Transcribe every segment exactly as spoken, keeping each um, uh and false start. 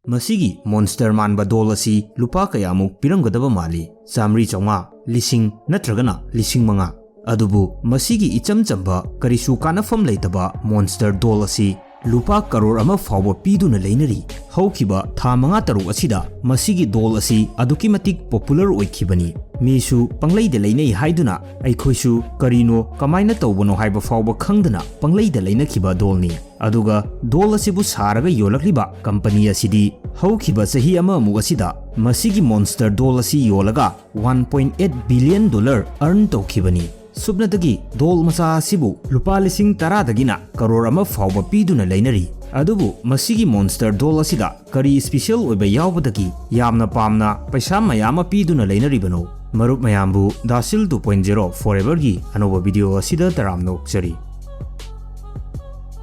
ꯃꯁꯤꯒꯤ ꯃꯣꯟꯁꯇꯔ ꯃꯥꯟꯕ ꯗꯣꯜ ꯑꯁꯤ ꯂꯨꯄꯥ ꯀꯌꯥꯃꯨꯛ ꯄꯤꯔꯝꯒꯗꯕ ꯃꯥꯜꯂꯤ? ꯆꯥꯃꯔꯤ, ꯆꯥꯝꯃꯉꯥ, ꯂꯤꯁꯤꯡ ꯅꯠꯇ꯭ꯔꯒꯅ ꯂꯤꯁꯤꯡ ꯃꯉꯥ꯫ ꯑꯗꯨꯕꯨ ꯃꯁꯤꯒꯤ ꯏꯆꯝ ꯆꯝꯕ, ꯀꯔꯤꯁꯨ ꯀꯥꯟꯅꯐꯝ ꯂꯩꯇꯕ ꯃꯣꯟꯁꯇꯔ ꯗꯣꯜ ꯑꯁꯤ ꯂꯨꯄꯥ ꯀꯔꯣꯔ ꯑꯃ ꯐꯥꯎꯕ ꯄꯤꯗꯨꯅ ꯂꯩꯅꯔꯤ꯫ ꯍꯧꯈꯤꯕ ꯊꯥ ꯃꯉꯥ ꯇꯔꯨꯛ ꯑꯁꯤꯗ ꯃꯁꯤꯒꯤ ꯗꯣꯜ ꯑꯁꯤ ꯑꯗꯨꯛꯀꯤ ꯃꯇꯤꯛ ꯄꯣꯄꯨꯂꯔ ꯑꯣꯏꯈꯤꯕꯅꯤ꯫ ꯃꯤꯁꯨ ꯄꯪꯂꯩꯗ ꯂꯩꯅꯩ ꯍꯥꯏꯗꯨꯅ ꯑꯩꯈꯣꯏꯁꯨ ꯀꯔꯤꯅꯣ, ꯀꯃꯥꯏꯅ ꯇꯧꯕꯅꯣ ꯍꯥꯏꯕ ꯐꯥꯎꯕ ꯈꯪꯗꯅ ꯄꯪꯂꯩꯗ ꯂꯩꯅꯈꯤꯕ ꯗꯣꯜꯅꯤ꯫ ꯑꯗꯨꯒ ꯗꯣꯜ ꯑꯁꯤꯕꯨ ꯁꯥꯔꯒ ꯌꯣꯜꯂꯛꯂꯤꯕ ꯀꯝꯄꯅꯤ ꯑꯁꯤꯗꯤ ꯍꯧꯈꯤꯕ ꯆꯍꯤ ꯑꯃꯃꯨꯛ ꯑꯁꯤꯗ ꯃꯁꯤꯒꯤ ꯃꯣꯟꯁꯇꯔ ꯗꯣꯜ ꯑꯁꯤ ꯌꯣꯜꯂꯒ one point eight billion dollar earn ꯇꯧꯈꯤꯕꯅꯤ꯫ ꯁꯨꯞꯅꯇꯒꯤ ꯗꯣꯜ ꯃꯆꯥ ꯑꯁꯤꯕꯨ ꯂꯨꯄꯥ ꯂꯤꯁꯤꯡ ꯇꯔꯥꯗꯒꯤꯅ ꯀꯔꯣꯔ ꯑꯃ ꯐꯥꯎꯕ ꯄꯤꯗꯨꯅ ꯂꯩꯅꯔꯤ꯫ ꯑꯗꯨꯕꯨ ꯃꯁꯤꯒꯤ ꯃꯣꯟꯁꯇꯔ ꯗꯣꯜ ꯑꯁꯤꯗ ꯀꯔꯤ ꯁ꯭ꯄꯤꯁꯦꯜ ꯑꯣꯏꯕ ꯌꯥꯎꯕꯗꯒꯤ ꯌꯥꯝꯅ ꯄꯥꯝꯅ ꯄꯩꯁꯥ ꯃꯌꯥꯝ ꯑꯃ ꯄꯤꯗꯨꯅ ꯂꯩꯅꯔꯤꯕꯅꯣ? ꯃꯔꯨꯞ ꯃꯌꯥꯝꯕꯨ ꯗꯥꯁꯤꯜ ꯇꯨ ꯄꯣꯏꯟ ꯖꯦꯔꯣ ꯐꯣꯔꯑꯦꯚꯔꯒꯤ ꯑꯅꯧꯕ ꯚꯤꯗꯤꯑꯣ ꯑꯁꯤꯗ ꯇꯔꯥꯝꯅ ꯑꯣꯛꯆꯔꯤ꯫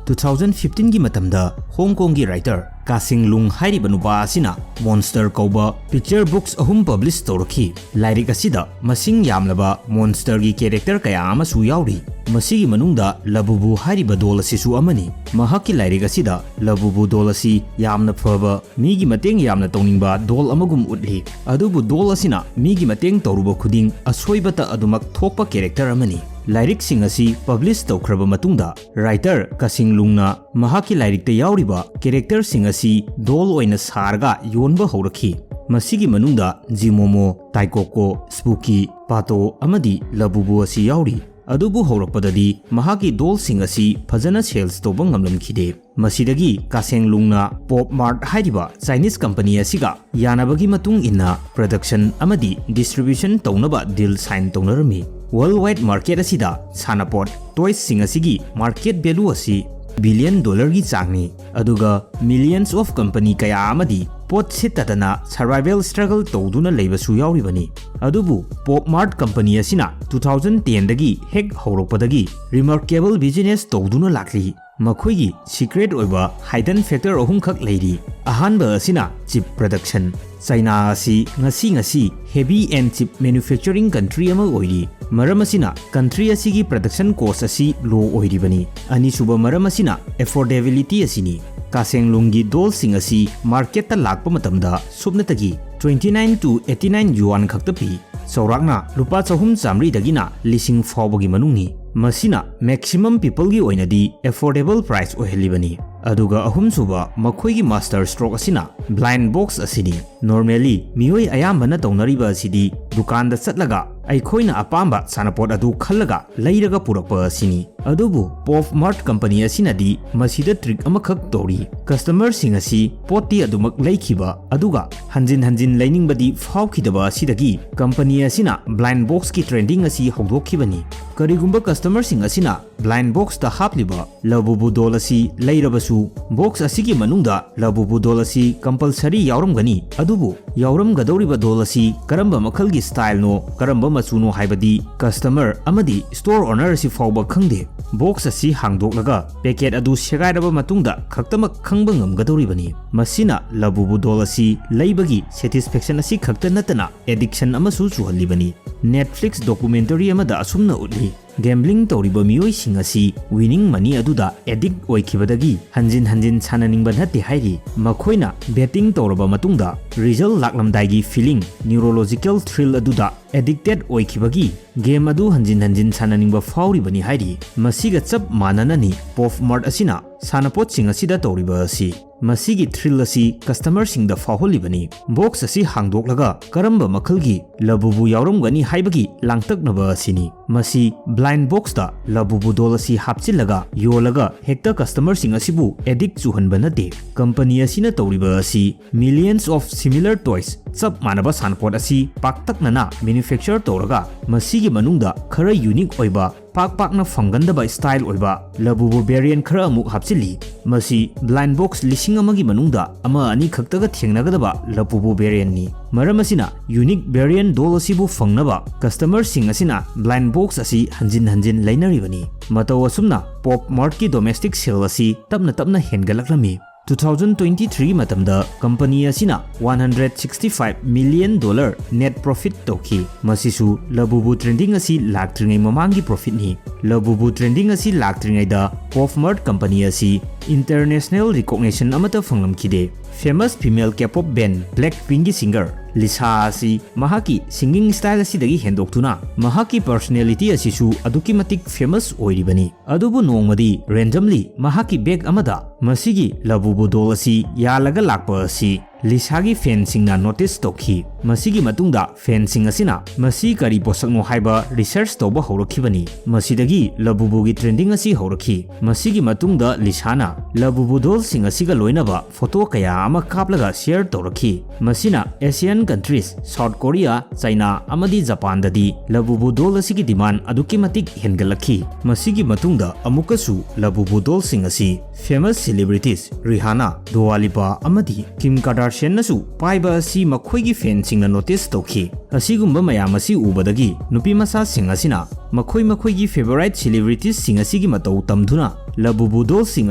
ꯇꯨ ꯊꯥꯎꯖꯟ ꯐꯤꯐꯇꯤꯟꯒꯤ ꯃꯇꯝꯗ ꯍꯣꯡ ꯀꯣꯡꯒꯤ ꯔꯥꯏꯇꯔ ꯀꯥ ꯁꯦꯡ ꯂꯨꯡ ꯍꯥꯏꯔꯤꯕ ꯅꯨꯄꯥ ꯑꯁꯤꯅ ꯃꯣꯟꯁꯇꯔ ꯀꯧꯕ ꯄꯤꯛꯆꯔ ꯕꯨꯛꯁ ꯑꯍꯨꯝ ꯄꯕ꯭ꯂꯤꯁ ꯇꯧꯔꯛꯈꯤ꯫ ꯂꯥꯏꯔꯤꯛ ꯑꯁꯤꯗ ꯃꯁꯤꯡ ꯌꯥꯝꯂꯕ ꯃꯣꯟꯁꯇꯔꯒꯤ ꯀꯦꯔꯦꯛꯇꯔ ꯀꯌꯥ ꯑꯃꯁꯨ ꯌꯥꯎꯔꯤ꯫ ꯃꯁꯤꯒꯤ ꯃꯅꯨꯡꯗ ꯂꯕꯨꯕꯨ ꯍꯥꯏꯔꯤꯕ ꯗꯣꯜ ꯑꯁꯤꯁꯨ ꯑꯃꯅꯤ꯫ ꯃꯍꯥꯛꯀꯤ ꯂꯥꯏꯔꯤꯛ ꯑꯁꯤꯗ ꯂꯕꯨꯕꯨ ꯗꯣꯜ ꯑꯁꯤ ꯌꯥꯝꯅ ꯐꯕ, ꯃꯤꯒꯤ ꯃꯇꯦꯡ ꯌꯥꯝꯅ ꯇꯧꯅꯤꯡꯕ ꯗꯣꯜ ꯑꯃꯒꯨꯝ ꯎꯠꯂꯤ꯫ ꯑꯗꯨꯕꯨ ꯗꯣꯜ ꯑꯁꯤꯅ ꯃꯤꯒꯤ ꯃꯇꯦꯡ ꯇꯧꯔꯨꯕ ꯈꯨꯗꯤꯡ ꯑꯁꯣꯏꯕꯇ ꯑꯗꯨꯃꯛ ꯊꯣꯛꯄ ꯀꯦꯔꯦꯛꯇꯔ ꯑꯃꯅꯤ꯫ ꯂꯥꯏꯔꯤꯛꯁꯤꯡ ꯑꯁꯤ ꯄꯕ꯭ꯂꯤꯁ ꯇꯧꯈ꯭ꯔꯕ ꯃꯇꯨꯡꯗ, ꯔꯥꯏꯇꯔ ꯀꯥ ꯁꯦꯡ ꯂꯨꯡꯅ ꯃꯍꯥꯛꯀꯤ ꯂꯥꯏꯔꯤꯛꯇ ꯌꯥꯎꯔꯤꯕ ꯀꯦꯔꯦꯛꯇꯔꯁꯤꯡ ꯑꯁꯤ ꯗꯣꯜ ꯑꯣꯏꯅ ꯁꯥꯔꯒ ꯌꯣꯟꯕ ꯍꯧꯔꯛꯈꯤ꯫ ꯃꯁꯤꯒꯤ ꯃꯅꯨꯡꯗ ꯖꯤꯃꯣꯃꯣ, ꯇꯥꯏꯀꯣꯀꯣ, ꯁ꯭ꯄꯨꯀꯤ, ꯄꯥꯇꯣ ꯑꯃꯗꯤ ꯂꯕꯨꯕꯨ ꯑꯁꯤ ꯌꯥꯎꯔꯤ꯫ ꯑꯗꯨꯕꯨ ꯍꯧꯔꯛꯄꯗꯗꯤ ꯃꯍꯥꯛꯀꯤ ꯗꯣꯜꯁꯤꯡ ꯑꯁꯤ ꯐꯖꯅ ꯁꯦꯜꯁ ꯇꯧꯕ ꯉꯝꯂꯝꯈꯤꯗꯦ꯫ ꯃꯁꯤꯗꯒꯤ ꯀꯥ ꯁꯦꯡ ꯂꯨꯡꯅ ꯄꯣꯞ ꯃꯥꯔꯠ ꯍꯥꯏꯔꯤꯕ ꯆꯥꯏꯅꯤꯁ ꯀꯝꯄꯅꯤ ꯑꯁꯤꯒ ꯌꯥꯅꯕꯒꯤ ꯃꯇꯨꯡ ꯏꯟꯅ ꯄ꯭ꯔꯗꯛꯁꯟ ꯑꯃꯗꯤ ꯗꯤꯁꯇ꯭ꯔꯤꯕ꯭ꯌꯨꯁꯟ ꯇꯧꯅꯕ ꯗꯤꯜ ꯁꯥꯏꯟ ꯇꯧꯅꯔꯝꯃꯤ꯫ ꯋꯥꯔꯜ ꯋꯥꯏꯗ ꯃꯥꯔꯀꯦꯠ ꯑꯁꯤꯗ ꯁꯥꯟꯅꯄꯣꯠ, ꯇꯣꯏꯁꯁꯤꯡ ꯑꯁꯤꯒꯤ ꯃꯥꯔꯀꯦꯠ ꯚꯦꯂꯨ ꯑꯁꯤ ꯕꯤꯂꯤꯌꯟ ꯗꯣꯂꯔꯒꯤ ꯆꯥꯡꯅꯤ꯫ ꯑꯗꯨꯒ ꯃꯤꯂꯤꯌꯟꯁ ꯑꯣꯐ ꯀꯝꯄꯅꯤ ꯀꯌꯥ ꯑꯃꯗꯤ ꯄꯣꯠ ꯁꯤꯠꯇꯗꯅ ꯁꯔꯚꯥꯏꯚꯦꯜ ꯁ꯭ꯇ꯭ꯔꯒꯜ ꯇꯧꯗꯨꯅ ꯂꯩꯕꯁꯨ ꯌꯥꯎꯔꯤꯕꯅꯤ꯫ ꯑꯗꯨꯕꯨ ꯄꯣꯞ ꯃꯥꯔꯠ ꯀꯝꯄꯅꯤ ꯑꯁꯤꯅ ꯇꯨ ꯊꯥꯎꯖꯟ ꯇꯦꯟꯗꯒꯤ ꯍꯦꯛ ꯍꯧꯔꯛꯄꯗꯒꯤ ꯔꯤꯃꯥꯔꯀꯦꯕꯜ ꯕꯤꯖꯤꯅꯦꯁ ꯇꯧꯗꯨꯅ ꯂꯥꯛꯂꯤ꯫ ꯃꯈꯣꯏꯒꯤ ꯁꯤꯀ꯭ꯔꯦꯠ ꯑꯣꯏꯕ ꯍꯥꯏꯗꯟ ꯐꯦꯛꯇꯔ ꯑꯍꯨꯝꯈꯛ ꯂꯩꯔꯤ꯫ ꯑꯍꯥꯟꯕ ꯑꯁꯤꯅ ꯆꯤꯞ ꯄ꯭ꯔꯗꯛꯁꯟ꯫ ꯆꯥꯏꯅꯥ ꯑꯁꯤ ꯉꯁꯤ ꯉꯁꯤ heavy and cheap manufacturing country ꯑꯃ ꯑꯣꯏꯔꯤ꯫ ꯃꯔꯝ ꯑꯁꯤꯅ ꯀꯟꯇ꯭ꯔꯤ ꯑꯁꯤꯒꯤ ꯄ꯭ꯔꯗꯛꯁꯟ ꯀꯣꯁ ꯑꯁꯤ ꯂꯣ ꯑꯣꯏꯔꯤꯕꯅꯤ꯫ ꯑꯅꯤꯁꯨꯕ ꯃꯔꯝ ꯑꯁꯤꯅ ꯑꯦꯐꯣꯔꯗꯦꯕꯤꯂꯤꯇꯤ ꯑꯁꯤꯅꯤ꯫ ꯀꯥꯁꯦꯡꯂꯨꯡꯒꯤ ꯗꯣꯜꯁꯤꯡ ꯑꯁꯤ ꯃꯥꯔꯀꯦꯠꯇ ꯂꯥꯛꯄ ꯃꯇꯝꯗ ꯁꯨꯞꯅꯇꯒꯤ twenty nine to eighty nine ꯌꯨꯑꯥꯟ ꯈꯛꯇ ꯄꯤ꯫ ꯆꯥꯎꯔꯥꯛꯅ ꯂꯨꯄꯥ ꯆꯍꯨꯝ ꯆꯥꯃꯔꯤꯗꯒꯤꯅ ꯂꯤꯁꯤꯡ ꯐꯥꯎꯕꯒꯤ ꯃꯅꯨꯡꯅꯤ꯫ ꯃꯁꯤꯅ maximum peopleꯒꯤ ꯑꯣꯏꯅꯗꯤ affordable price ꯑꯣꯏꯍꯜꯂꯤꯕꯅꯤ꯫ ꯑꯗꯨꯒ ꯑꯍꯨꯝꯁꯨꯕ ꯃꯈꯣꯏꯒꯤ master stroke ꯑꯁꯤꯅ blind box ꯑꯁꯤꯅꯤ꯫ Normally ꯃꯤꯑꯣꯏ ꯑꯌꯥꯝꯕꯅ ꯇꯧꯅꯔꯤꯕ ꯑꯁꯤꯗꯤ ꯗꯨꯀꯥꯟꯗ ꯆꯠꯂꯒ ꯑꯩꯈꯣꯏꯅ ꯑꯄꯥꯝꯕ ꯁꯥꯟꯅꯄꯣꯠ ꯑꯗꯨ ꯈꯜꯂꯒ ꯂꯩꯔꯒ ꯄꯨꯔꯛꯄ ꯑꯁꯤꯅꯤ꯫ ꯑꯗꯨꯕꯨ Pop Mart company ꯑꯁꯤꯅꯗꯤ ꯃꯁꯤꯗ trick ꯑꯃꯈꯛ ꯇꯧꯔꯤ꯫ Customerꯁꯤꯡ ꯑꯁꯤ ꯄꯣꯠꯇꯤ ꯑꯗꯨꯃꯛ ꯂꯩꯈꯤꯕ ꯑꯗꯨꯒ ꯍꯟꯖꯤꯟ ꯍꯟꯖꯤꯟ ꯂꯩꯅꯤꯡꯕꯗꯤ ꯐꯥꯎꯈꯤꯗꯕ ꯑꯁꯤꯗꯒꯤ company ꯑꯁꯤꯅ blind boxꯀꯤ trending ꯑꯁꯤ ꯍꯧꯗꯣꯛꯈꯤꯕꯅꯤ꯫ ꯀꯔꯤꯒꯨꯝꯕ customerꯁꯤꯡ ꯑꯁꯤꯅ blind boxꯇ ꯍꯥꯞꯂꯤꯕ Labubu doll ꯑꯁꯤ ꯂꯩꯔꯕꯁꯨ, box ꯑꯁꯤꯒꯤ ꯃꯅꯨꯡꯗ Labubu doll ꯑꯁꯤ compulsory ꯌꯥꯎꯔꯝꯒꯅꯤ, ꯑꯗꯨꯕꯨ ꯌꯥꯎꯔꯝꯒꯗꯧꯔꯤꯕ doll ꯑꯁꯤ ꯀꯔꯝꯕ ꯃꯈꯜꯒꯤ styleꯅꯣ, ꯀꯔꯝꯕ ꯃꯆꯨꯅꯣ ꯍꯥꯏꯕꯗꯤ customer ꯑꯃꯗꯤ store owner ꯑꯁꯤ ꯐꯥꯎꯕ ꯈꯪꯗꯦ꯫ Box ꯑꯁꯤ ꯍꯥꯡꯗꯣꯛꯂꯒ packet ꯑꯗꯨ ꯁꯦꯒꯥꯏꯔꯕ ꯃꯇꯨꯡꯗ ꯈꯛꯇꯃꯛ ꯈꯪꯕ ꯉꯝꯒꯗꯧꯔꯤꯕꯅꯤ꯫ ꯃꯁꯤꯅ Labubu doll ꯑꯁꯤ ꯂꯩꯕꯒꯤ satisfaction ꯑꯁꯤ ꯈꯛꯇ ꯅꯠꯇꯅ addiction ꯑꯃꯁꯨ ꯆꯨꯍꯜꯂꯤꯕꯅꯤ꯫ Netflix documentary ꯑꯃꯗ ꯑꯁꯨꯝꯅ ꯎꯠꯂꯤ, gambling ꯇꯧꯔꯤꯕ ꯃꯤꯑꯣꯏꯁꯤꯡ ꯑꯁꯤ winning money ꯑꯗꯨꯗ addict ꯑꯣꯏꯈꯤꯕꯗꯒꯤ ꯍꯟꯖꯤꯟ ꯍꯟꯖꯤꯟ ꯁꯥꯟꯅꯅꯤꯡꯕ ꯅꯠꯇꯦ ꯍꯥꯏꯔꯤ꯫ ꯃꯈꯣꯏꯅ betting ꯇꯧꯔꯕ ꯃꯇꯨꯡꯗ result ꯂꯥꯛꯂꯝꯗꯥꯏꯒꯤ feeling, neurological thrill ꯑꯗꯨꯗ addicted ꯑꯣꯏꯈꯤꯕꯒꯤ game ꯑꯗꯨ ꯍꯟꯖꯤꯟ ꯍꯟꯖꯤꯟ ꯁꯥꯟꯅꯅꯤꯡꯕ ꯐꯥꯎꯔꯤꯕꯅꯤ ꯍꯥꯏꯔꯤ꯫ ꯃꯁꯤꯒ ꯆꯞ ꯃꯥꯟꯅꯅꯅꯤ Pop Mart ꯑꯁꯤꯅ ꯁꯥꯟꯅꯄꯣꯠꯁꯤꯡ ꯑꯁꯤꯗ ꯇꯧꯔꯤꯕ ꯑꯁꯤ꯫ ꯃꯁꯤꯒꯤ thrill ꯑꯁꯤ customerꯁꯤꯡꯗ ꯐꯥꯎꯍꯜꯂꯤꯕꯅꯤ꯫ Box ꯑꯁꯤ ꯍꯥꯡꯗꯣꯛꯂꯒ ꯀꯔꯝꯕ ꯃꯈꯜꯒꯤ Labubu ꯌꯥꯎꯔꯝꯒꯅꯤ ꯍꯥꯏꯕꯒꯤ ꯂꯥꯡꯇꯛꯅꯕ ꯑꯁꯤꯅꯤ꯫ ꯃꯁꯤ blind boxꯇ Labubu doll ꯑꯁꯤ ꯍꯥꯞꯆꯤꯜꯂꯒ ꯌꯣꯜꯂꯒ ꯍꯦꯛꯇ customerꯁꯤꯡ ꯑꯁꯤꯕꯨ addict ꯆꯨꯍꯟꯕ ꯅꯠꯇꯦ꯫ Company ꯑꯁꯤꯅ ꯇꯧꯔꯤꯕ ꯑꯁꯤ millions of similar toys, ꯆꯞ ꯃꯥꯟꯅꯕ ꯁꯥꯟꯅꯄꯣꯠ ꯑꯁꯤ ꯄꯥꯛꯇꯛꯅꯅ manufacture ꯇꯧꯔꯒ ꯃꯁꯤꯒꯤ ꯃꯅꯨꯡꯗ ꯈꯔ unique ꯑꯣꯏꯕ, ꯄꯥꯛ ꯄꯥꯛꯅ ꯐꯪꯒꯟꯗꯕ style ꯑꯣꯏꯕ Labubu variant ꯈꯔ ꯑꯃꯨꯛ ꯍꯥꯞꯆꯤꯜꯂꯤ꯫ ꯃꯁꯤ blind box ꯂꯤꯁꯤꯡ ꯑꯃꯒꯤ ꯃꯅꯨꯡꯗ ꯑꯃ ꯑꯅꯤ ꯈꯛꯇꯒ ꯊꯦꯡꯅꯒꯗꯕ Labubu variantꯅꯤ꯫ ꯃꯔꯝ ꯑꯁꯤꯅ unique variant doll ꯑꯁꯤꯕꯨ ꯐꯪꯅꯕ customerꯁꯤꯡ ꯑꯁꯤꯅ blind box ꯑꯁꯤ ꯍꯟꯖꯤꯟ ꯍꯟꯖꯤꯟ ꯂꯩꯅꯔꯤꯕꯅꯤ꯫ ꯃꯇꯧ ꯑꯁꯨꯝꯅ Pop Martꯀꯤ domestic sale ꯑꯁꯤ ꯇꯞꯅ ꯇꯞꯅ ꯍꯦꯟꯒꯠꯂꯛꯂꯝꯃꯤ꯫ ꯇꯨ ꯊꯥꯎꯖꯟ ꯇ꯭ꯋꯦꯟꯇꯤ ꯊ꯭ꯔꯤꯒꯤ ꯃꯇꯝꯗ ꯀꯝꯄꯅꯤ ꯑꯁꯤꯅ one hundred sixty five million dollar net profit ꯇꯧꯈꯤ꯫ ꯃꯁꯤꯁꯨ ꯂꯕꯨꯕꯨ ꯇ꯭ꯔꯦꯟꯗꯤꯡ ꯑꯁꯤ ꯂꯥꯛꯇ꯭ꯔꯤꯉꯩ ꯃꯃꯥꯡꯒꯤ ꯄ꯭ꯔꯣꯐꯤꯠꯅꯤ꯫ ꯂꯕꯨꯕꯨ ꯇ꯭ꯔꯦꯟꯗꯤꯡ ꯑꯁꯤ ꯂꯥꯛꯇ꯭ꯔꯤꯉꯩꯗ ꯄꯣꯞ ꯃꯥꯔꯠ ꯀꯝꯄꯅꯤ ꯑꯁꯤ ꯏꯟꯇꯔꯅꯦꯁꯅꯦꯜ ꯔꯤꯀꯣꯛꯅꯤꯁꯟ ꯑꯃꯠꯇ ꯐꯪꯂꯝꯈꯤꯗꯦ꯫ ꯐꯦꯃꯁ ꯐꯤꯃꯦꯜ ꯀꯦ ꯄꯣꯞ ꯕꯦꯟ ꯕ꯭ꯂꯦꯛ ꯄꯤꯡꯒꯤ ꯁꯤꯡꯒꯔ ꯂꯤꯁꯥ ꯑꯁꯤ ꯃꯍꯥꯛꯀꯤ ꯁꯤꯡꯒꯤꯡ ꯁ꯭ꯇꯥꯏꯜ ꯑꯁꯤꯗꯒꯤ ꯍꯦꯟꯗꯣꯛꯇꯨꯅ ꯃꯍꯥꯛꯀꯤ ꯄꯔꯁꯣꯅꯦꯂꯤꯇꯤ ꯑꯁꯤꯁꯨ ꯑꯗꯨꯛꯀꯤ ꯃꯇꯤꯛ ꯐꯦꯃꯁ ꯑꯣꯏꯔꯤꯕꯅꯤ꯫ ꯑꯗꯨꯕꯨ ꯅꯣꯡꯃꯗꯤ ꯔꯦꯟꯗꯝꯂꯤ ꯃꯍꯥꯛꯀꯤ ꯕꯦꯒ ꯑꯃꯗ ꯃꯁꯤꯒꯤ ꯂꯕꯨꯕꯨ ꯗꯣꯜ ꯑꯁꯤ ꯌꯥꯜꯂꯒ ꯂꯥꯛꯄ ꯑꯁꯤ ꯂꯤꯁꯥꯒꯤ ꯐꯦꯟꯁꯤꯡꯅ ꯅꯣꯇꯤꯁ ꯇꯧꯈꯤ꯫ ꯃꯁꯤꯒꯤ ꯃꯇꯨꯡꯗ ꯐꯦꯟꯁꯤꯡ ꯑꯁꯤꯅ ꯃꯁꯤ ꯀꯔꯤ ꯄꯣꯠꯁꯛꯅꯣ ꯍꯥꯏꯕ ꯔꯤꯁꯔꯆ ꯇꯧꯕ ꯍꯧꯔꯛꯈꯤꯕꯅꯤ꯫ ꯃꯁꯤꯗꯒꯤ ꯂꯕꯨꯕꯨꯒꯤ ꯇ꯭ꯔꯦꯟꯗꯤꯡ ꯑꯁꯤ ꯍꯧꯔꯛꯈꯤ꯫ ꯃꯁꯤꯒꯤ ꯃꯇꯨꯡꯗ ꯂꯤꯁꯥꯅ ꯂꯕꯨꯕꯨ ꯗꯣꯜꯁꯤꯡ ꯑꯁꯤꯒ ꯂꯣꯏꯅꯕ ꯐꯣꯇꯣ ꯀꯌꯥ ꯑꯃ ꯀꯥꯞꯂꯒ ꯁꯤꯌꯔ ꯇꯧꯔꯛꯈꯤ꯫ ꯃꯁꯤꯅ Asian countries, South Korea, China ꯑꯃꯗꯤ ꯖꯄꯥꯟꯗꯗꯤ ꯂꯕꯨꯕꯨ ꯗꯣꯜ ꯑꯁꯤꯒꯤ ꯗꯤꯃꯥꯟ ꯑꯗꯨꯛꯀꯤ ꯃꯇꯤꯛ ꯍꯦꯟꯒꯠꯂꯛꯈꯤ꯫ ꯃꯁꯤꯒꯤ ꯃꯇꯨꯡꯗ ꯑꯃꯨꯛꯀꯁꯨ ꯂꯕꯨꯕꯨ ꯗꯣꯜꯁꯤꯡ ꯑꯁꯤ ꯐꯦꯃꯁ ꯁꯦꯂꯤꯕ꯭ꯔꯤꯇꯤꯁ ꯔꯤꯍꯥꯅꯥ, ꯗꯨꯋꯥ ꯂꯤꯄꯥ ꯑꯃꯗꯤ ꯀꯤꯝ ꯀꯥꯔꯗꯥꯁꯤꯌꯟꯅꯁꯨ ꯄꯥꯏꯕ ꯑꯁꯤ ꯃꯈꯣꯏꯒꯤ ꯐꯦꯟꯁꯤꯡꯅ ꯅꯣꯇꯤꯁ ꯇꯧꯈꯤ꯫ ꯑꯁꯤꯒꯨꯝꯕ ꯃꯌꯥꯝ ꯑꯁꯤ ꯎꯕꯗꯒꯤ ꯅꯨꯄꯤꯃꯆꯥꯁꯤꯡ ꯑꯁꯤꯅ ꯃꯈꯣꯏ ꯃꯈꯣꯏꯒꯤ ꯐꯦꯚꯣꯔꯥꯏꯠ ꯁꯦꯂꯤꯕ꯭ꯔꯤꯇꯤꯁꯁꯤꯡ ꯑꯁꯤꯒꯤ ꯃꯇꯧ ꯇꯝꯗꯨꯅ ꯂꯕꯨꯕꯨ ꯗꯣꯜꯁꯤꯡ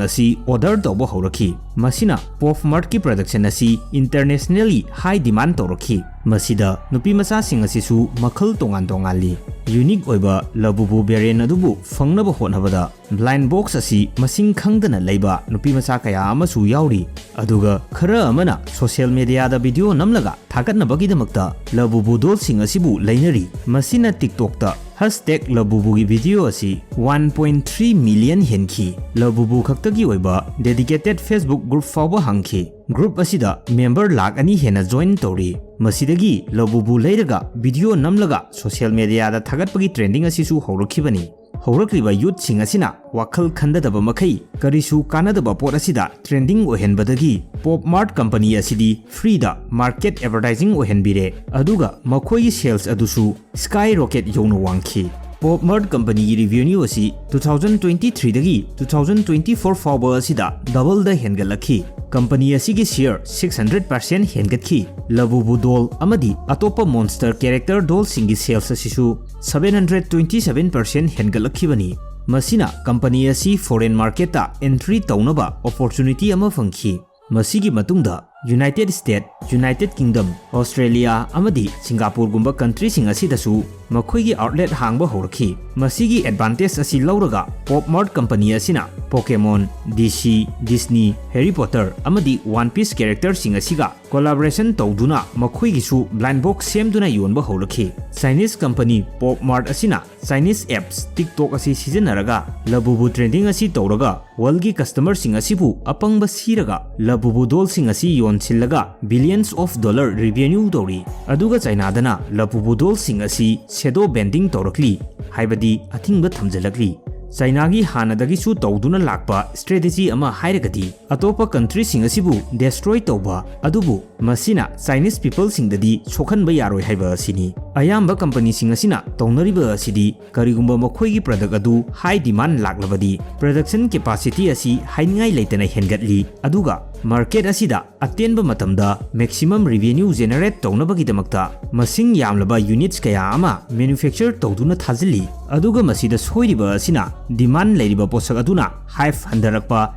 ꯑꯁꯤ ꯑꯣꯔꯗꯔ ꯇꯧꯕ ꯍꯧꯔꯛꯈꯤ꯫ ꯃꯁꯤꯅ ꯄꯣꯞ ꯃꯥꯔꯠꯀꯤ ꯄ꯭ꯔꯗꯛꯁꯟ ꯑꯁꯤ ꯏꯟꯇꯔꯅꯦꯁꯅꯦꯜꯂꯤ ꯍꯥꯏ ꯗꯤꯃꯥꯟ ꯇꯧꯔꯛꯈꯤ꯫ ꯃꯁꯤꯗ ꯅꯨꯄꯤꯃꯆꯥꯁꯤꯡ ꯑꯁꯤꯁꯨ ꯃꯈꯜ ꯇꯣꯉꯥꯟ ꯇꯣꯉꯥꯟꯂꯤ꯫ ꯌꯨꯅꯤꯛ ꯑꯣꯏꯕ ꯂꯕꯨꯕꯨ ꯕꯦꯔꯤꯌꯟ ꯑꯗꯨꯕꯨ ꯐꯪꯅꯕ ꯍꯣꯠꯅꯕꯗ ꯕ꯭ꯂꯥꯏꯟ ꯕꯣꯛꯁ ꯑꯁꯤ ꯃꯁꯤꯡ ꯈꯪꯗꯅ ꯂꯩꯕ ꯅꯨꯄꯤꯃꯆꯥ ꯀꯌꯥ ꯑꯃꯁꯨ ꯌꯥꯎꯔꯤ꯫ ꯑꯗꯨꯒ ꯈꯔ ꯑꯃꯅ ꯁꯣꯁꯤꯌꯦꯜ ꯃꯦꯗꯤꯌꯥꯗ ꯚꯤꯗꯤꯑꯣ ꯅꯝꯂꯒ ꯊꯥꯒꯠꯅꯕꯒꯤꯗꯃꯛꯇ ꯂꯕꯨꯕꯨ ꯗꯣꯜꯁꯤꯡ ꯑꯁꯤꯕꯨ ꯂꯩꯅꯔꯤ꯫ ꯃꯁꯤꯅ ꯇꯤꯛꯇꯣꯛꯇ ꯍꯦꯁꯇꯦꯒ ꯂꯕꯨꯕꯨꯒꯤ ꯚꯤꯗꯤꯑꯣ ꯑꯁꯤ ꯋꯥꯟ ꯄꯣꯏꯟ ꯊ꯭ꯔꯤ ꯃꯤꯂꯤꯌꯟ ꯍꯦꯟꯈꯤ꯫ ꯂꯕꯨꯕꯨ ꯈꯛꯇꯒꯤ ꯑꯣꯏꯕ ꯗꯦꯗꯤꯀꯦꯇꯦꯗ ꯐꯦꯁꯕꯨꯛ ꯒ꯭ꯔꯨꯞ ꯐꯥꯎꯕ ꯍꯥꯡꯈꯤ꯫ ꯒ꯭ꯔꯨꯞ ꯑꯁꯤꯗ ꯃꯦꯝꯕꯔ ꯂꯥꯈ ꯑꯅꯤ ꯍꯦꯟꯅ ꯖꯣꯏꯟ ꯇꯧꯔꯤ꯫ ꯃꯁꯤꯗꯒꯤ ꯂꯕꯨꯕꯨ ꯂꯩꯔꯒ ꯚꯤꯗꯤꯑꯣ ꯅꯝꯂꯒ ꯁꯣꯁꯤꯌꯦꯜ ꯃꯦꯗꯤꯌꯥꯗ ꯊꯥꯒꯠꯄꯒꯤ ꯇ꯭ꯔꯦꯟꯗꯤꯡ ꯑꯁꯤꯁꯨ ꯍꯧꯔꯛꯈꯤꯕꯅꯤ꯫ ꯍꯧꯔꯛꯂꯤꯕ ꯌꯨꯠꯁꯤꯡ ꯑꯁꯤꯅ ꯋꯥꯈꯜ ꯈꯟꯗꯗꯕ ꯃꯈꯩ ꯀꯔꯤꯁꯨ ꯀꯥꯟꯅꯗꯕ ꯄꯣꯠ ꯑꯁꯤꯗ ꯇ꯭ꯔꯦꯟꯗꯤꯡ ꯑꯣꯏꯍꯟꯕꯗꯒꯤ ꯄꯣꯞ ꯃꯥꯔꯠ ꯀꯝꯄꯅꯤ ꯑꯁꯤꯗꯤ ꯐ꯭ꯔꯤꯗ ꯃꯥꯔꯀꯦꯠ ꯑꯦꯗꯚꯔꯇꯥꯏꯖꯤꯡ ꯑꯣꯏꯍꯟꯕꯤꯔꯦ, ꯑꯗꯨꯒ ꯃꯈꯣꯏꯒꯤ ꯁꯦꯜꯁ ꯑꯗꯨꯁꯨ ꯁ꯭ꯀꯥꯏ ꯔꯣꯀꯦꯠ ꯌꯧꯅ ꯋꯥꯡꯈꯤ꯫ ꯄꯣꯞ ꯃꯥꯔꯠ ꯀꯝꯄꯅꯤꯒꯤ ꯔꯦꯚꯤꯅ꯭ꯌꯨ ꯑꯁꯤ ꯇꯨ ꯊꯥꯎꯖꯟ ꯇ꯭ꯋꯦꯟꯇꯤ ꯊ꯭ꯔꯤꯗꯒꯤ ꯇꯨ ꯊꯥꯎꯖꯟ ꯇ꯭ꯋꯦꯟꯇꯤ ꯐꯣꯔ ꯐꯥꯎꯕ ꯑꯁꯤꯗ ꯗꯕꯜꯗ ꯍꯦꯟꯒꯠꯂꯛꯈꯤ꯫ ꯀꯝꯄꯅꯤ ꯑꯁꯤꯒꯤ ꯁꯤꯌꯔ ꯁꯤꯛꯁ ꯍꯟꯗ꯭ꯔꯦꯠ ꯄꯥꯔꯁꯦꯟ ꯍꯦꯟꯒꯠꯈꯤ꯫ ꯂꯕꯨꯕꯨ ꯗꯣꯜ ꯑꯃꯗꯤ ꯑꯇꯣꯞꯄ ꯃꯣꯟꯁꯇꯔ ꯀꯦꯔꯦꯛꯇꯔ ꯗꯣꯜꯁꯤꯡꯒꯤ ꯁꯦꯜꯁ ꯑꯁꯤꯁꯨ seven hundred twenty seven percent ꯍꯦꯟꯒꯠꯂꯛꯈꯤꯕꯅꯤ꯫ ꯃꯁꯤꯅ ꯀꯝꯄꯅꯤ ꯑꯁꯤ ꯐꯣꯔꯦꯟ ꯃꯥꯔꯀꯦꯠꯇ ꯑꯦꯟꯇ꯭ꯔꯤ ꯇꯧꯅꯕ ꯑꯣꯄꯣꯔꯆꯨꯅꯤꯇꯤ ꯑꯃ ꯐꯪꯈꯤ꯫ ꯃꯁꯤꯒꯤ ꯃꯇꯨꯡꯗ United state, United kingdom, Australia ꯑꯃꯗꯤ ꯁꯤꯡꯒꯥꯄꯨꯔꯒꯨꯝꯕ ꯀꯟꯇ꯭ꯔꯤꯁꯤꯡ ꯑꯁꯤꯗꯁꯨ ꯃꯈꯣꯏꯒꯤ ꯑꯥꯎꯠꯂꯦꯠ ꯍꯥꯡꯕ ꯍꯧꯔꯛꯈꯤ꯫ ꯃꯁꯤꯒꯤ ꯑꯦꯗꯚꯥꯟꯇꯦꯖ ꯑꯁꯤ ꯂꯧꯔꯒ ꯄꯣꯞ ꯃꯥꯔꯠ ꯀꯝꯄꯅꯤ ꯑꯁꯤꯅ ꯄꯣꯀꯦꯃꯣꯟ, ꯗꯤ ꯁꯤ, ꯗꯤꯁꯅꯤ, ꯍꯦꯔꯤ ꯄꯣꯇꯔ ꯑꯃꯗꯤ ꯋꯥꯟ ꯄꯤꯁ ꯀꯦꯔꯦꯛꯇꯔꯁꯤꯡ ꯑꯁꯤꯒ ꯀꯣꯂꯥꯕꯣꯔꯦꯁꯟ ꯇꯧꯗꯨꯅ ꯃꯈꯣꯏꯒꯤꯁꯨ ꯕ꯭ꯂꯥꯏꯟ ꯕꯣꯛꯁ ꯁꯦꯝꯗꯨꯅ ꯌꯣꯟꯕ ꯍꯧꯔꯛꯈꯤ꯫ ꯆꯥꯏꯅꯤꯁ ꯀꯝꯄꯅꯤ ꯄꯣꯞ ꯃꯥꯔꯠ ꯑꯁꯤꯅ ꯆꯥꯏꯅꯤꯁ ꯑꯦꯞꯁ TikTok ꯑꯁꯤ ꯁꯤꯖꯤꯟꯅꯔꯒ ꯂꯕꯨꯕꯨ ꯇ꯭ꯔꯦꯟꯗꯤꯡ ꯑꯁꯤ ꯇꯧꯔꯒ ꯋꯥꯔꯜꯒꯤ ꯀꯁꯇꯃꯔꯁꯤꯡ ꯑꯁꯤꯕꯨ ꯑꯄꯪꯕ ꯁꯤꯔꯒ ꯂꯕꯨꯕꯨ ꯗꯣꯜꯁꯤꯡ ꯑꯁꯤ ꯌꯣꯟꯁꯤꯜꯂꯒ ꯕꯤꯂꯤꯌꯟꯁ ꯑꯣꯐ ꯗꯣꯂꯔ ꯔꯤꯚꯦꯅ꯭ꯌꯨ ꯇꯧꯔꯤ꯫ ꯑꯗꯨꯒ ꯆꯥꯏꯅꯥꯗꯅ ꯂꯕꯨꯕꯨ ꯗꯣꯜꯁꯤꯡ ꯑꯁꯤ ꯁꯦꯗꯣ ꯕꯦꯟꯗꯤꯡ ꯇꯧꯔꯛꯂꯤ, ꯍꯥꯏꯕꯗꯤ ꯑꯊꯤꯡꯕ ꯊꯝꯖꯤꯜꯂꯛꯂꯤ꯫ ꯆꯥꯏꯅꯥꯒꯤ ꯍꯥꯟꯅꯗꯒꯤꯁꯨ ꯇꯧꯗꯨꯅ ꯂꯥꯛꯄ ꯁ꯭ꯇ꯭ꯔꯦꯇꯦꯖꯤ ꯑꯃ ꯍꯥꯏꯔꯒꯗꯤ ꯑꯇꯣꯞꯄ ꯀꯟꯇ꯭ꯔꯤꯁꯤꯡ ꯑꯁꯤꯕꯨ ꯗꯦꯁꯇ꯭ꯔꯣꯏ ꯇꯧꯕ, ꯑꯗꯨꯕꯨ ꯃꯁꯤꯅ ꯆꯥꯏꯅꯤꯁ ꯄꯤꯄꯜꯁꯤꯡꯗꯗꯤ ꯁꯣꯛꯍꯟꯕ ꯌꯥꯔꯣꯏ ꯍꯥꯏꯕ ꯑꯁꯤꯅꯤ꯫ ꯑꯌꯥꯝꯕ ꯀꯝꯄꯅꯤꯁꯤꯡ ꯑꯁꯤꯅ ꯇꯧꯅꯔꯤꯕ ꯑꯁꯤꯗꯤ ꯀꯔꯤꯒꯨꯝꯕ ꯃꯈꯣꯏꯒꯤ ꯄ꯭ꯔꯗꯛ ꯑꯗꯨ ꯍꯥꯏ ꯗꯤꯃꯥꯟ ꯂꯥꯛꯂꯕꯗꯤ ꯄ꯭ꯔꯗꯛꯁꯟ ꯀꯦꯄꯥꯁꯤꯇꯤ ꯑꯁꯤ ꯍꯥꯏꯅꯤꯡꯉꯥꯏ ꯂꯩꯇꯅ ꯍꯦꯟꯒꯠꯂꯤ, ꯑꯗꯨꯒ ꯃꯥꯔꯀꯦꯠ ꯑꯁꯤꯗ ꯑꯇꯦꯟꯕ ꯃꯇꯝꯗ ꯃꯦꯛꯁꯤꯃꯝ ꯔꯤꯚꯦꯅ꯭ꯌꯨ ꯖꯦꯅꯦꯔꯦꯠ ꯇꯧꯅꯕꯒꯤꯗꯃꯛꯇ ꯃꯁꯤꯡ ꯌꯥꯝꯂꯕ ꯌꯨꯅꯤꯠꯁ ꯀꯌꯥ ꯑꯃ ꯃꯦꯅꯨꯐꯦꯛꯆꯔ ꯇꯧꯗꯨꯅ ꯊꯥꯖꯤꯜꯂꯤ꯫ ꯑꯗꯨꯒ ꯃꯁꯤꯗ ꯁꯣꯏꯔꯤꯕ ꯑꯁꯤꯅ ꯗꯤꯃꯥꯟ ꯂꯩꯔꯤꯕ ꯄꯣꯠꯁꯛ ꯑꯗꯨꯅ ꯍꯥꯏꯞ ꯍꯟꯊꯔꯛꯄ,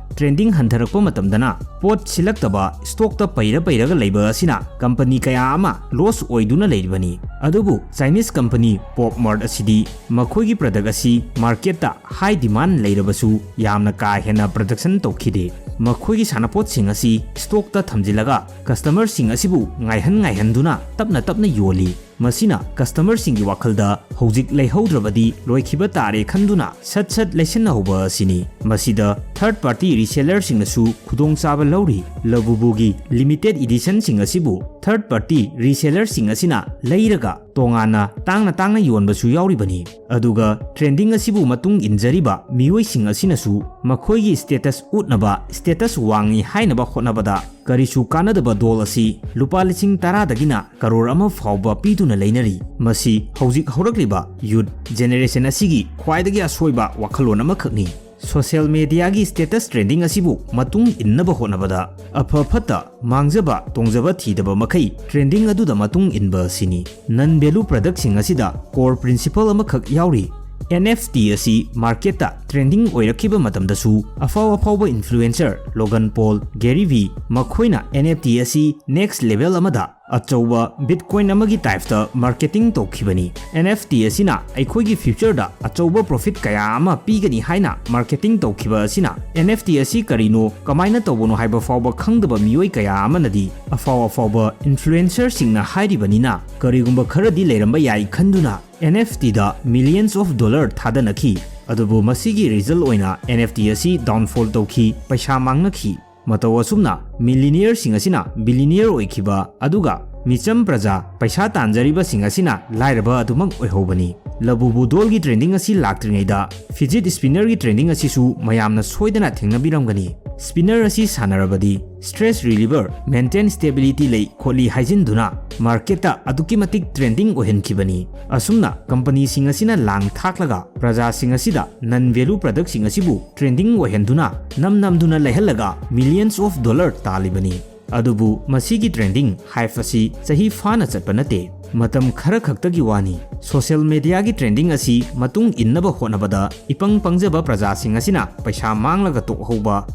ꯇ꯭ꯔꯦꯟꯗꯤꯡ ꯍꯟꯊꯔꯛꯄ ꯃꯇꯝꯗꯅ ꯄꯣꯠ ꯁꯤꯜꯂꯛꯇꯕ ꯁ꯭ꯇꯣꯛꯇ ꯄꯩꯔ ꯄꯩꯔꯒ ꯂꯩꯕ ꯑꯁꯤꯅ ꯀꯝꯄꯅꯤ ꯀꯌꯥ ꯑꯃ ꯂꯣꯁ ꯑꯣꯏꯗꯨꯅ ꯂꯩꯔꯤꯕꯅꯤ꯫ ꯑꯗꯨꯕꯨ ꯆꯥꯏꯅꯤꯁ ꯀꯝꯄꯅꯤ ꯄꯣꯞ ꯃꯥꯔꯠ ꯑꯁꯤꯗꯤ ꯃꯈꯣꯏꯒꯤ ꯄ꯭ꯔꯗꯛ ꯑꯁꯤ ꯃꯥꯔꯀꯦꯠꯇ ꯍꯥꯏ ꯗꯤꯃꯥꯟ ꯂꯩꯔꯕꯁꯨ ꯌꯥꯝꯅ ꯀꯥ ꯍꯦꯟꯅ ꯄ꯭ꯔꯗꯛꯁꯟ ꯇꯧꯈꯤꯗꯦ꯫ ꯃꯈꯣꯏꯒꯤ ꯁꯥꯟꯅꯄꯣꯠꯁꯤꯡ ꯑꯁꯤ ꯁ꯭ꯇꯣꯛꯇ ꯊꯝꯖꯤꯜꯂꯒ ꯀꯁꯇꯃꯔꯁꯤꯡ ꯑꯁꯤꯕꯨ ꯉꯥꯏꯍꯟ ꯉꯥꯏꯍꯟꯗꯨꯅ ꯇꯞꯅ ꯇꯞꯅ ꯌꯣꯜꯂꯤ꯫ ꯃꯁꯤꯅ ꯀꯁꯇꯃꯔꯁꯤꯡꯒꯤ ꯋꯥꯈꯜꯗ ꯍꯧꯖꯤꯛ ꯂꯩꯍꯧꯗ꯭ꯔꯕꯗꯤ ꯂꯣꯏꯈꯤꯕ ꯇꯥꯔꯦ ꯈꯟꯗꯨꯅ ꯁꯠ ꯁꯠ ꯂꯩꯁꯤꯟꯅꯍꯧꯕ ꯑꯁꯤꯅꯤ꯫ ꯃꯁꯤꯗ ꯊꯔꯗ ꯄꯥꯔꯇꯤ ꯔꯤꯁꯦꯂꯔꯁꯤꯡꯅꯁꯨ ꯈꯨꯗꯣꯡꯆꯥꯕ ꯂꯧꯔꯤ꯫ ꯂꯕꯨꯕꯨꯒꯤ ꯂꯤꯃꯤꯇꯦꯗ ꯏꯗꯤꯁꯟꯁꯤꯡ ꯑꯁꯤꯕꯨ ꯊꯔꯗ ꯄꯥꯔꯇꯤ ꯔꯤꯁꯦꯂꯔꯁꯤꯡ ꯑꯁꯤꯅ ꯂꯩꯔꯒ ꯇꯣꯉꯥꯟꯅ ꯇꯥꯡꯅ ꯇꯥꯡꯅ ꯌꯣꯟꯕꯁꯨ ꯌꯥꯎꯔꯤꯕꯅꯤ꯫ ꯑꯗꯨꯒ ꯇ꯭ꯔꯦꯟꯗꯤꯡ ꯑꯁꯤꯕꯨ ꯃꯇꯨꯡ ꯏꯟꯖꯔꯤꯕ ꯃꯤꯑꯣꯏꯁꯤꯡ ꯑꯁꯤꯅꯁꯨ ꯃꯈꯣꯏꯒꯤ ꯁ꯭ꯇꯦꯇꯁ ꯎꯠꯅꯕ, ꯁ꯭ꯇꯦꯇꯁ ꯋꯥꯡꯉꯤ ꯍꯥꯏꯅꯕ ꯍꯣꯠꯅꯕꯗ ꯀꯔꯤꯁꯨ ꯀꯥꯟꯅꯗꯕ ꯗꯣꯜ ꯑꯁꯤ ꯂꯨꯄꯥ ꯂꯤꯁꯤꯡ ꯇꯔꯥꯗꯒꯤꯅ ꯀꯔꯣꯔ ꯑꯃ ꯐꯥꯎꯕ ꯄꯤꯗꯨꯅ ꯂꯩꯅꯔꯤ꯫ ꯃꯁꯤ ꯍꯧꯖꯤꯛ ꯍꯧꯔꯛꯂꯤꯕ ꯌꯨꯠ ꯖꯦꯅꯦꯔꯦꯁꯟ ꯑꯁꯤꯒꯤ ꯈ꯭ꯋꯥꯏꯗꯒꯤ ꯑꯁꯣꯏꯕ ꯋꯥꯈꯜꯂꯣꯟ ꯑꯃꯈꯛꯅꯤ꯫ ꯁꯣꯁꯤꯌꯦꯜ ꯃꯦꯗꯤꯌꯥꯒꯤ ꯁ꯭ꯇꯦꯇꯁ ꯇ꯭ꯔꯦꯟꯗꯤꯡ ꯑꯁꯤꯕꯨ ꯃꯇꯨꯡ ꯏꯟꯅꯕ ꯍꯣꯠꯅꯕꯗ ꯑꯐ ꯐꯠꯇ, ꯃꯥꯡꯖꯕ ꯇꯣꯡꯖꯕ ꯊꯤꯗꯕ ꯃꯈꯩ ꯇ꯭ꯔꯦꯟꯗꯤꯡ ꯑꯗꯨꯗ ꯃꯇꯨꯡ ꯏꯟꯕ ꯑꯁꯤꯅꯤ꯫ ꯅꯟ ꯚꯦꯂꯨ ꯄ꯭ꯔꯗꯛꯁꯤꯡ ꯑꯁꯤꯗ ꯀꯣꯔ ꯄ꯭ꯔꯤꯟꯁꯤꯄꯜ ꯑꯃꯈꯛ ꯌꯥꯎꯔꯤ꯫ ꯑꯦꯟ ꯑꯦꯐ ꯇꯤ ꯑꯁꯤ ꯃꯥꯔꯀꯦꯠꯇ ꯇ꯭ꯔꯦꯟꯗꯤꯡ ꯑꯣꯏꯔꯛꯈꯤꯕ ꯃꯇꯝꯗꯁꯨ, ꯑꯐꯥꯎ ꯑꯐꯥꯎꯕ ꯏꯟꯐ꯭ꯂꯨꯑꯦꯟꯁꯔ ꯂꯣꯒꯟ ꯄꯣꯜ, ꯒꯦꯔꯤ ꯚꯤ, ꯃꯈꯣꯏꯅ ꯑꯦꯟ ꯑꯦꯐ ꯇꯤ ꯑꯁꯤ ꯅꯦꯛꯁ ꯂꯦꯚꯦꯜ ꯑꯃꯗ ꯑꯆꯧꯕ ꯕꯤꯠꯀꯣꯏꯟ ꯑꯃꯒꯤ ꯇꯥꯏꯞꯇ ꯃꯥꯔꯀꯦꯇꯤꯡ ꯇꯧꯈꯤꯕꯅꯤ꯫ ꯑꯦꯟ ꯑꯦꯐ ꯇꯤ ꯑꯁꯤꯅ ꯑꯩꯈꯣꯏꯒꯤ ꯐ꯭ꯌꯨꯆꯔꯗ ꯑꯆꯧꯕ ꯄ꯭ꯔꯣꯐꯤꯠ ꯀꯌꯥ ꯑꯃ ꯄꯤꯒꯅꯤ ꯍꯥꯏꯅ ꯃꯥꯔꯀꯦꯇꯤꯡ ꯇꯧꯈꯤꯕ ꯑꯁꯤꯅ, ꯑꯦꯟ ꯑꯦꯐ ꯇꯤ ꯑꯁꯤ ꯀꯔꯤꯅꯣ, ꯀꯃꯥꯏꯅ ꯇꯧꯕꯅꯣ ꯍꯥꯏꯕ ꯐꯥꯎꯕ ꯈꯪꯗꯕ ꯃꯤꯑꯣꯏ ꯀꯌꯥ ꯑꯃꯅꯗꯤ, ꯑꯐꯥꯎ ꯑꯐꯥꯎꯕ ꯏꯟꯐ꯭ꯂꯨꯑꯦꯟꯁꯔꯁꯤꯡꯅ ꯍꯥꯏꯔꯤꯕꯅꯤꯅ, ꯀꯔꯤꯒꯨꯝꯕ ꯈꯔꯗꯤ ꯂꯩꯔꯝꯕ ꯌꯥꯏ ꯈꯟꯗꯨꯅ, ꯑꯦꯟ ꯑꯦꯐ ꯇꯤꯗ millions of dollar ꯊꯥꯗꯅꯈꯤ꯫ ꯑꯗꯨꯕꯨ ꯃꯁꯤꯒꯤ ꯔꯤꯖꯜ ꯑꯣꯏꯅ ꯑꯦꯟ ꯑꯦꯐ ꯇꯤ ꯑꯁꯤ ꯗꯥꯎꯟꯐꯣꯜ ꯇꯧꯈꯤ, ꯄꯩꯁꯥ ꯃꯥꯡꯅꯈꯤ꯫ ꯃꯇꯧ ꯑꯁꯨꯝꯅ, ꯃꯤꯂꯤꯅꯤꯌꯔꯁꯤꯡ ꯑꯁꯤꯅ ꯕꯤꯂꯤꯅꯤꯌꯔ ꯑꯣꯏꯈꯤꯕ, ꯑꯗꯨꯒ ꯃꯤꯆꯝ ꯄ꯭ꯔꯖꯥ, ꯄꯩꯁꯥ ꯇꯥꯟꯖꯔꯤꯕꯁꯤꯡ ꯑꯁꯤꯅ ꯂꯥꯏꯔꯕ ꯑꯗꯨꯃꯛ ꯑꯣꯏꯍꯧꯕꯅꯤ꯫ ꯂꯕꯨꯕꯨ ꯗꯣꯜꯒꯤ ꯇ꯭ꯔꯦꯟꯗꯤꯡ ꯑꯁꯤ ꯂꯥꯛꯇ꯭ꯔꯤꯉꯩꯗ, ꯐꯤꯖꯤꯠ ꯁ꯭ꯄꯤꯟꯅꯔꯒꯤ ꯇ꯭ꯔꯦꯟꯗꯤꯡ ꯑꯁꯤꯁꯨ ꯃꯌꯥꯝꯅ ꯁꯣꯏꯗꯅ ꯊꯦꯡꯅꯕꯤꯔꯝꯒꯅꯤ꯫ ꯁ꯭ꯄꯤꯟꯅꯔ ꯑꯁꯤ ꯁꯥꯟꯅꯔꯕꯗꯤ, ꯁ꯭ꯇ꯭ꯔꯦꯁ ꯔꯤꯂꯤꯚꯔ, ꯃꯦꯟꯇꯦꯟ ꯁ꯭ꯇꯦꯕꯤꯂꯤꯇꯤ ꯂꯩ ꯈꯣꯠꯂꯤ ꯍꯥꯏꯖꯤꯟꯗꯨꯅ ꯃꯥꯔꯀꯦꯠꯇ ꯑꯗꯨꯛꯀꯤ ꯃꯇꯤꯛ ꯇ꯭ꯔꯦꯟꯗꯤꯡ ꯑꯣꯏꯍꯟꯈꯤꯕꯅꯤ꯫ ꯑꯁꯨꯝꯅ ꯀꯝꯄꯅꯤꯁꯤꯡ ꯑꯁꯤꯅ ꯂꯥꯡ ꯊꯥꯛꯂꯒ ꯄ꯭ꯔꯖꯥꯁꯤꯡ ꯑꯁꯤꯗ ꯅꯟ ꯚꯦꯂꯨ ꯄ꯭ꯔꯗꯛꯁꯤꯡ ꯑꯁꯤꯕꯨ ꯇ꯭ꯔꯦꯟꯗꯤꯡ ꯑꯣꯏꯍꯟꯗꯨꯅ ꯅꯝ ꯅꯝꯗꯨꯅ ꯂꯩꯍꯜꯂꯒ millions of dollar ꯇꯥꯜꯂꯤꯕꯅꯤ꯫ ꯑꯗꯨꯕꯨ ꯃꯁꯤꯒꯤ ꯇ꯭ꯔꯦꯟꯗꯤꯡ ꯍꯥꯏꯞ ꯑꯁꯤ ꯆꯍꯤ ꯐꯥꯅ ꯆꯠꯄ ꯅꯠꯇꯦ, ꯃꯇꯝ ꯈꯔ ꯈꯛꯇꯒꯤ ꯋꯥꯅꯤ꯫ ꯁꯣꯁꯤꯌꯦꯜ ꯃꯦꯗꯤꯌꯥꯒꯤ ꯇ꯭ꯔꯦꯟꯗꯤꯡ ꯑꯁꯤ ꯃꯇꯨꯡ ꯏꯟꯅꯕ ꯍꯣꯠꯅꯕꯗ ꯏꯄꯪ ꯄꯪꯖꯕ ꯄ꯭ꯔꯖꯥꯁꯤꯡ ꯑꯁꯤꯅ ꯄꯩꯁꯥ ꯃꯥꯡꯂꯒ ꯇꯣꯛꯍꯧꯕ,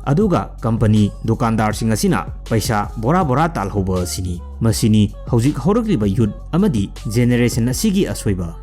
ꯑꯗꯨꯒ ꯀꯝꯄꯅꯤ, ꯗꯨꯀꯥꯟꯗꯥꯔꯁꯤꯡ ꯑꯁꯤꯅ ꯄꯩꯁꯥ ꯕꯣꯔꯥ ꯕꯣꯔꯥ ꯇꯥꯜꯍꯧꯕ ꯑꯁꯤꯅꯤ꯫ ꯃꯁꯤꯅꯤ ꯍꯧꯖꯤꯛ ꯍꯧꯔꯛꯂꯤꯕ ꯌꯨꯠ ꯑꯃꯗꯤ ꯖꯦꯅꯦꯔꯦꯁꯟ ꯑꯁꯤꯒꯤ ꯑꯁꯣꯏꯕ꯫